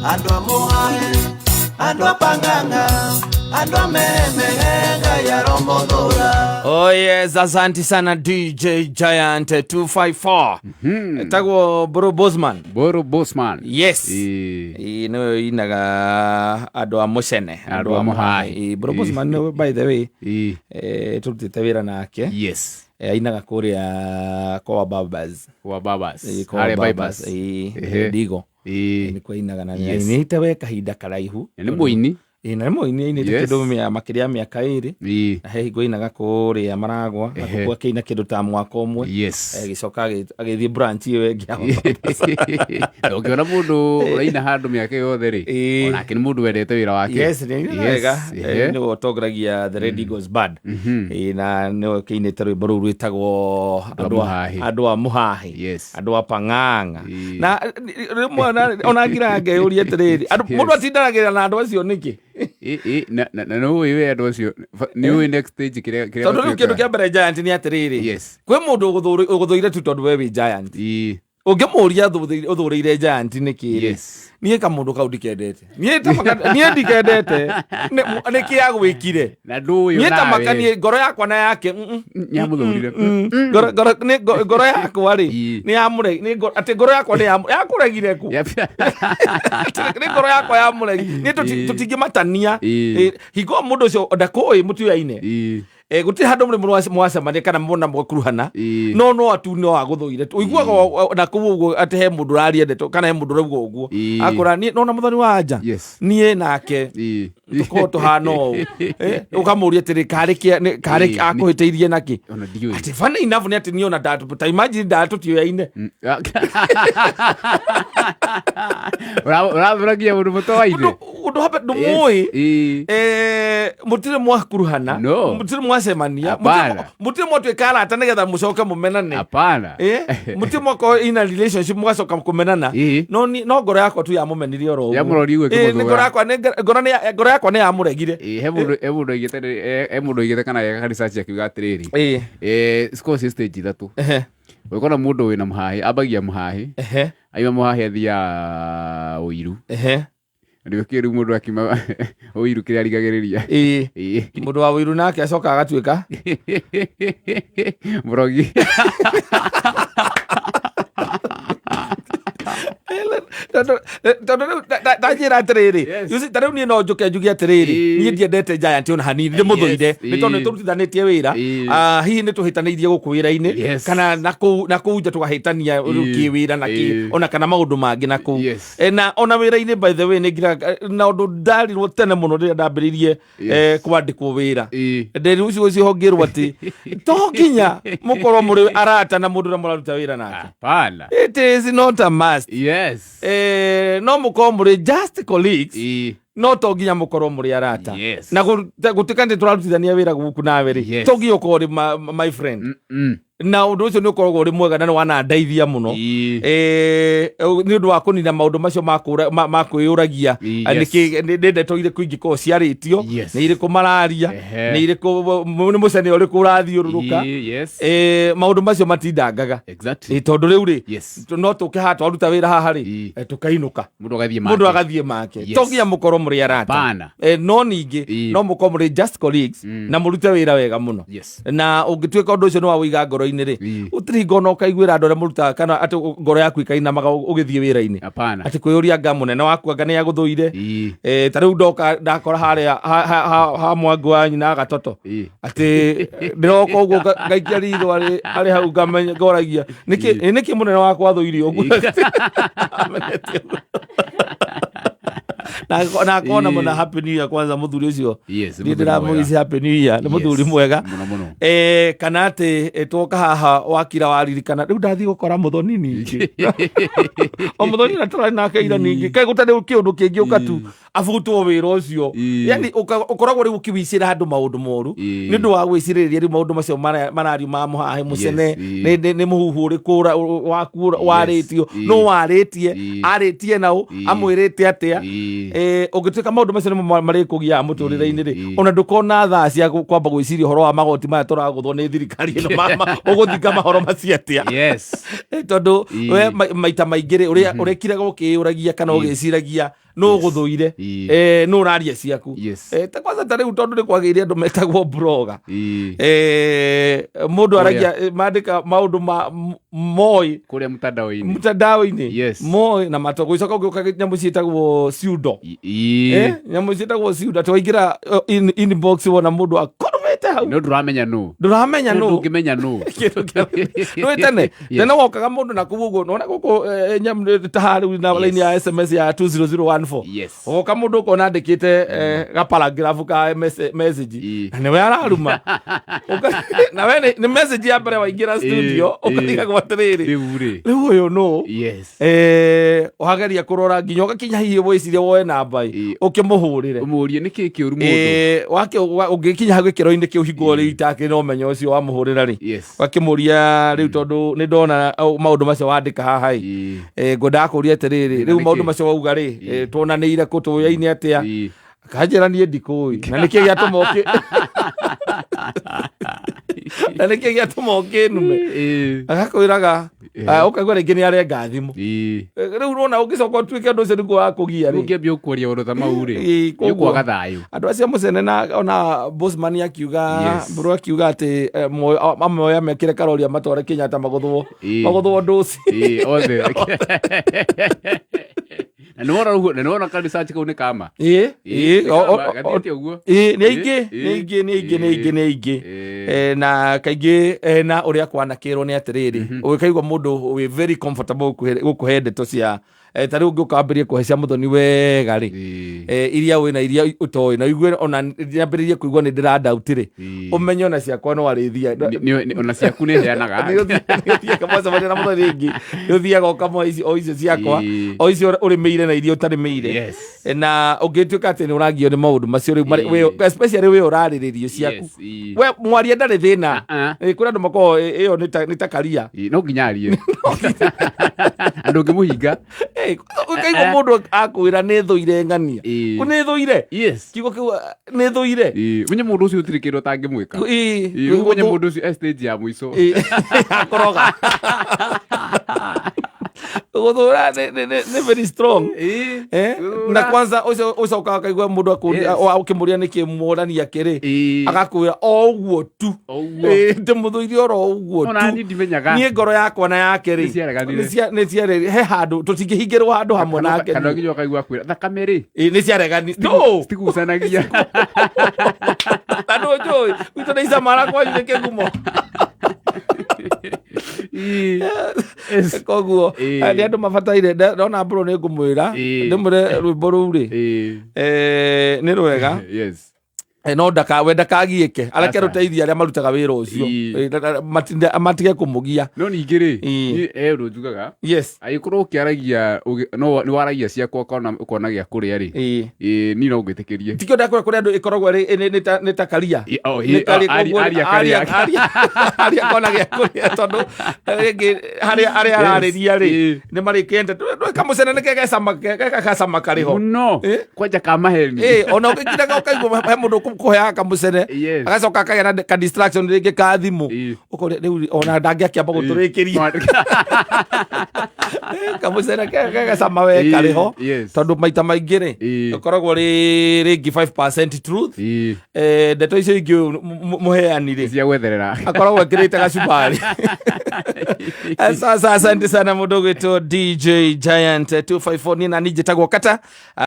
Andũ a Mũhahe, andũ a Pang'ang'a, andũ a Meremere, Ngai aromũthũra. Oh yes, asante sana DJ Giant 254. Etagwo Bro Bosman. Boro Bosman. Yes. Ĩĩ. Ĩĩ, nĩwe inaga andũ a Mũcene, Andũ a Mũhae. Ĩĩ, Bro Bosman nĩwe, by the way, Ĩĩ. Tũrutĩte wĩra nake. Ainaga kũrĩa kwa Babas. Kwa Babas. Ĩĩ, kwa Harĩa Babas. bypass. Ĩĩ, Ndigo. Nĩkuo ainaga na ainĩte we kahinda karaihu. Na nĩ mũini. Ĩĩ, na nĩ mũini ainĩte kĩndũ makĩria ya mĩaka 2. Na he hingo ainaga kũrĩa Maragwa, na kũu akĩina kĩndũ ta mwaka ũmwe. Agĩcoka agĩthiĩ branch ĩyo ĩngĩ ya Babas. Na ũkĩona mũndũ ũraina handũ mĩaka yothe rĩ, onake nĩ mũndũ wendete wĩra wake. Yes, nĩ ainaga wega. Nĩwe ũtongoragia The Red Eagles Band. Na nĩwe ũkĩinĩte rwĩmbo rũu rwĩtagwo Andũ a Mũhahe. Andũ a Mũhahe. Andũ a Pang'ang'a. Na rĩmwe ona ngira ngeyũria atĩrĩrĩ, mũndũ atindanagĩrĩra na andũ acio nĩkĩ? Ĩ, na nĩ ũĩ we andũ acio, nĩ ũĩ next stage kĩrĩa Tondũ rĩu matuĩkaga. kĩndũ kĩa mbere Giant nĩ atĩrĩrĩ, kwĩ mũndũ ũgũthũire tu tondũ we wĩ Giant. Ũngĩmũria ũthũrĩire Giant nĩkĩ rĩ? Niĩ kamũndũ kau ndikendete. Niĩ ta maka, niĩ ndikendete. Nĩ kĩ agwĩkire? Na ndũĩ Niĩ ta onawe. maka, niĩ ngoro yakwa na yake, Nĩamũthũrire. Ngoro yakwa rĩ, nĩ yamũre-, nĩ atĩ ngoro yakwa nĩ yakũregire kũ? Nĩ ngoro yakwa yamũregi. Niĩ tũtingĩmatania. Hingo mũndũ ũcio ndakũĩ mũtiũyaine. Gũtirĩ handũ mũrĩ mwacemania kana muona mwakuruhana. No no atu no agũthũire. Ũiguaga na kũu ũguo atĩ he mũndũ ũraria ndeto kana he mũndũ ũrauga ũguo. Akũra niĩ nona mũthoni wa nja. Niĩ nake tũkorwo tũhana ũũ. Ũkamũria atĩrĩ, karĩ kĩa, nĩ, karĩ akũhĩtĩirie nakĩ? Ona ndiũĩ. Atĩ funny enough nĩ atĩ niĩ ona ta imagine ndatũtiũyaine. Ũrathũragia mũndũ mũtoaine. Ũndũ hapa ndũmũĩ. Mũtirĩ mwakuruhana. No. Mũtirĩ mwacemania. Hapana. Mũtirĩ mwatuĩka arata nĩgetha mũcoke mũmenane. Hapana. Mũtirĩ mwakorwo in a relationship mũgacoka kũmenana. No ni, no ngoro yakwa tu yamũmenirie oro ũguo. Yamũrorire ũguo Nĩ ĩkĩmũthũra. ngoro yakwa, nĩ ngoro nĩ ya, ngoro yakwa nĩ yamũregire. He mũndũ oigĩte nĩ, he mũndũ oigĩte kana agĩka research akiuga atĩrĩrĩ. Cikoragwo ciĩ stage ithatũ. Ũngĩkora mũndũ wĩna mũhahĩ, ambagia mũhahĩ. Aima mũhahĩ athiaga ũiru. Nĩ ũkĩ rĩu mũndũ akiuma ũiru kĩrĩa arigagĩrĩria. Mũndũ wa ũiru nake acoka agatuĩka mũrogi. Tondũ rĩu ta njĩra atĩrĩrĩ, Yes. you see, ta rĩu niĩ no njũke njuge atĩrĩrĩ, niĩ ndiendete Giant ona hanini, ndĩmũthũire, nĩ tondũ nĩ tũrutithanĩtie wĩra. Hihi nĩ tũhĩtanĩirie gũkũ wĩra-inĩ, kana na kũu nja tũgahĩtania rĩu kĩwĩra na kĩ, ona kana maũndũ mangĩ na kũu. Na ona wĩra-inĩ, by the way, nĩ ngiraga, na ũndũ ndarirwo tene mũno rĩrĩa ndambĩrĩirie, kwandĩkwo wĩra. Ndĩrĩ ũcio ũcio hongĩrwo atĩ to nginya mũkorwo mũrĩ arata na mũndũ ũrĩa mũraruta wĩra nake. Hapana. It is not a must. No mũkorwo mũrĩ just colleagues. No to nginya mũkorwo mũrĩ arata. Na gũtuĩka nĩ tũrarutithania wĩra gũkũ nawe rĩ, to nginya ũkorwo ũrĩ my friend. Na ũndũ ũcio nĩ ũkoragwo ũrĩ mwega na nĩ wanandeithia mũno. Nĩ ũndũ wa kũnina maũndũ macio ma kwĩyũragia, nĩ ndeto irĩkũ ingĩkorwo ciarĩtio, nĩ irĩkũ mararia, nĩ irĩkũ, nĩ mũcene ũrĩkũ ũrathiũrũrũka. Maũndũ macio matindangaga. Tondũ rĩu rĩ, no tũke haha twaruta wĩra haha rĩ, tũkainũka. Mũndũ agathiĩ Mũndũ make. agathiĩ make. To nginya mũkorwo mũrĩ arata. Hapana. No ningĩ, no mũkorwo mũrĩ just colleagues, na mũrute wĩra wega mũno. Na ũngĩtuĩka ũndũ ũcio nĩ wa wũiga ngoro-inĩ rĩ, gũtirĩ hingo ona ũkaiguĩra andũ arĩa mũrutaga kana atĩ ngoro yaku ĩkainamaga ũgĩthiĩ wĩra-inĩ. Hapana. Atĩ kwĩyũria anga mũnene waku anga nĩ agũthũire. Ta rĩu ndoka ndakora harĩa ha mwangu wa nyina gatoto. Atĩ ndĩroka ũguo ngaikia ritho arĩ hau ngamenya, ngoragia, nĩkĩ mũnene wakwa athũire ũguo? Amenete ũguo. Na akona mũna Happy New Year kwanza mũthuri ũcio. Yes, Niĩ mũthuri ndĩramũgĩcia mwega. Happy New Year, nĩ mũthuri Yes, mwega. mũno mũno. Kana atĩ, twoka haha wakira waririkana rĩu ndathiĩ gũkora mũthoni ningĩ. O mũthoni na tũrarĩ nake ira ningĩ. Kaĩ gũtarĩ kĩũndũ kĩngĩ ũka tu abutwo wĩra ũcio. Yani ũkoragwo rĩu ũkĩwicĩra andũ maũndũ moru. Nĩ ũndũ wa gwĩcirĩrĩria rĩu maũndũ macio marario ma mũhahe mũcene, nĩ mũhuhu ũrĩkũ waku warĩtio, nũ warĩtie, arĩtie na ũ, amwĩrĩte atĩa. Ũngĩtuĩka maũndũ macio nĩmo marĩkũgiaga mũtũrĩre-inĩ rĩ, ona ndũkona thaa cia kwamba gwĩciria ũhoro wa magoti maya tũragũthwo nĩ thirikari ĩno, ũgũthinga mahoro macio atĩa? Tondũ we maita maingĩ rĩ, ũrĩa ũrekiraga ũkĩyũragia kana ũgĩciragia Nũ ũgũthũire? Nũ ũraria ciaku? Ta kwanza ta rĩu tondũ nĩ kwagĩire andũ metagwo blogger. Mũndũ aragia, mandĩka maũndũ ma moĩ Kũrĩa mtandao-inĩ. Mtandao-inĩ. Moĩ na mato gũcoka ũgĩũka nyamũ ciĩtagwo pseudo. Nyamũ ciĩtagwo pseudo, atĩ waingĩra inbox wona mũndũ akoromete hau. No ndũramenya nũ. Ndũramenya nũ. Ndũngĩmenya nũ. Kĩndũ nĩũĩ tene tene wokaga mũndũ na kũu ũguo nona gũkũ, nyamũ ta haha rĩu na line ya SMS ya 20014. Oka mũndũ ũkona andĩkĩte gaparagraph ka message na nĩwe araruma. Na we nĩ message ya mbere waingĩra studio, ũkarigagwo atĩrĩrĩ, Rĩu rĩ. Rĩu ũyũ nũ? Wageria kũrora nginya ũgakinya hihi wĩcirie woe namba ĩ, ũkĩmũhũrĩre. Ũmũrie nĩkĩ kĩũru mũndũ. Ũngĩkinya hau gĩkĩro-inĩ kĩu hingo rĩ itakĩrĩ na ũmenyo ũcio wamũhũrĩra rĩ, ũgakĩmũria rĩu tondũ nĩ ndona maũndũ macio wandĩka haha ĩ, ngwendaga kũria atĩrĩrĩ, Thĩna rĩu nĩ maũndũ kĩ? macio wauga rĩ, tuonanĩire kũ, tũyaine atĩa? Akanjĩra niĩ ndikũĩ na nĩkĩ gĩatũma ũkĩ na nĩkĩ gĩatũma ũkĩnume. Agakwĩraga, ũkaigua rĩngĩ nĩ arenga thimũ. Rĩu ũrona ũngĩcoka ũtuĩke ũndũ ũcio nĩguo wakũgia rĩ. Ũngĩambia ũkwaria ũndũ ta mau rĩ, Koguo- nĩũkwaga thayũ. Andũ acio mũcene na ona Bosman akiuga, Mbũrũ akiuga atĩ amoya mekĩre karori amatware Kenyatta magũthwo magũthwo ndũci. Othe. Na nĩwona ũguo, na nĩwona ka research kau nĩ kama. Ĩĩ, Nĩ kama, gathiĩte ũguo. Ĩĩ, nĩ aingĩ, nĩ aingĩ, nĩ aingĩ, nĩ aingĩ, nĩ aingĩ. Na kaingĩ, na ũrĩa kwanakĩrwo nĩ atĩrĩrĩ, ũgĩkaigua mũndũ wĩ very comfortable gũkũhe ndeto cia, ta rĩu ũngĩũka wambĩrĩrie kũhe cia mũthoni wega rĩ, iria wĩna iria ũtoĩ na ũigue ona nyambĩrĩrie kũigua nĩ ndĩrandauti rĩ, ũmenye ona ciakwa no arĩthia. Ona ciaku nĩ heanaga. Nĩ ũthiaga mwacemania na mũthoni rĩngĩ, nĩ ũthiaga ũkamũhe ici o icio ciakwa, o icio ũrĩmĩire na iria ũtarĩmĩire. Na ũngĩtuĩka atĩ nĩ ũragio nĩ maũndũ macio rĩu especially wĩ ũrarĩrĩrio ciaku. We mwaria ndarĩ thĩna. Ah. Kũrĩ andũ makoragwo ĩyo nĩ ta karia. No nginya arie. Andũ ũngĩmũhinga. Ũkaigua mũndũ akwĩra nĩ thũire ng'ania. Kũ nĩ thũire? Kiugo kĩu, nĩ thũire. Menye mũndũ ũcio gũtirĩ kĩndũ ũtangĩmwĩka. Ũmenye mũndũ ũcio e stage ya mũico. Akoroga. Gũthũra nĩ very strong. Na kwanza ũcio ũcokaga ũkaigua mũndũ akũria, ũkĩmũria nĩkĩ mũrania kĩrĩ, agakwĩra o ũguo tu. O ũguo. Ndĩmũthũire oro ũguo Ona tu. niĩ ndimenyaga. Niĩ ngoro yakwa na yake rĩ, Nĩ ciareganire. nĩ ciare- he handũ tũtingĩhingĩrwo handũ hamwe nake. Kana nginya ũkaigua kwĩra thakame rĩ, Nĩ ciaregani. No! Citigucanagia. Na ndũnjũĩ gwitũ nĩ icamara kwanyu nĩ kĩgumo. Koguo nĩ andũ mabataire ndona mbũrũ nĩ ngũmwĩra, ndĩmwĩre rwĩmbo rũu rĩ, nĩ rwega. No ndaka we ndakagiĩke, areke Aca. rũteithie arĩa marutaga wĩra ũcio. Matige kũmũgia. No ningĩ rĩ, niĩ he ũndũ njugaga, angĩkorwo ũkĩaragia no nĩ waragia ciakwa ũkona gĩa kũrĩa rĩ, niĩ no ngwĩtĩkĩrie. Tikio ndakwĩra kũrĩ andũ ĩkoragwo ĩrĩ nĩ ta karia. Oh, Nĩ karĩ oh, koguo aria karia. Aria kona gĩa kũrĩa tondũ rĩngĩ harĩa ararĩria rĩ, nĩ marĩkĩte. Ndũĩ kamũcene nĩ kegecama, gacama karĩ ho. Mũno. Kwanja ka maheni. Ona ũngĩkiraga ũkaigua he mũndũ ũkũheaga kamũcene, agacoka akagĩa na ka distraction rĩngĩ ka thimũ. Ũkoria rĩu ona ndangĩakĩamba gũtũrĩkĩria. Kamũcene kegecama we karĩ ho. Tondũ maita maingĩ rĩ, ũkoragwo rĩ rĩngĩ 5% truth. Ndeto icio ingĩ ũyũ mũheani rĩ, cia gwetherera, akoragwo ekĩrĩte gacumbari. Sasa asante sana mũndũ ũgwĩtwo DJ Giant 254. Niĩ na niĩ njĩtagwo Kata.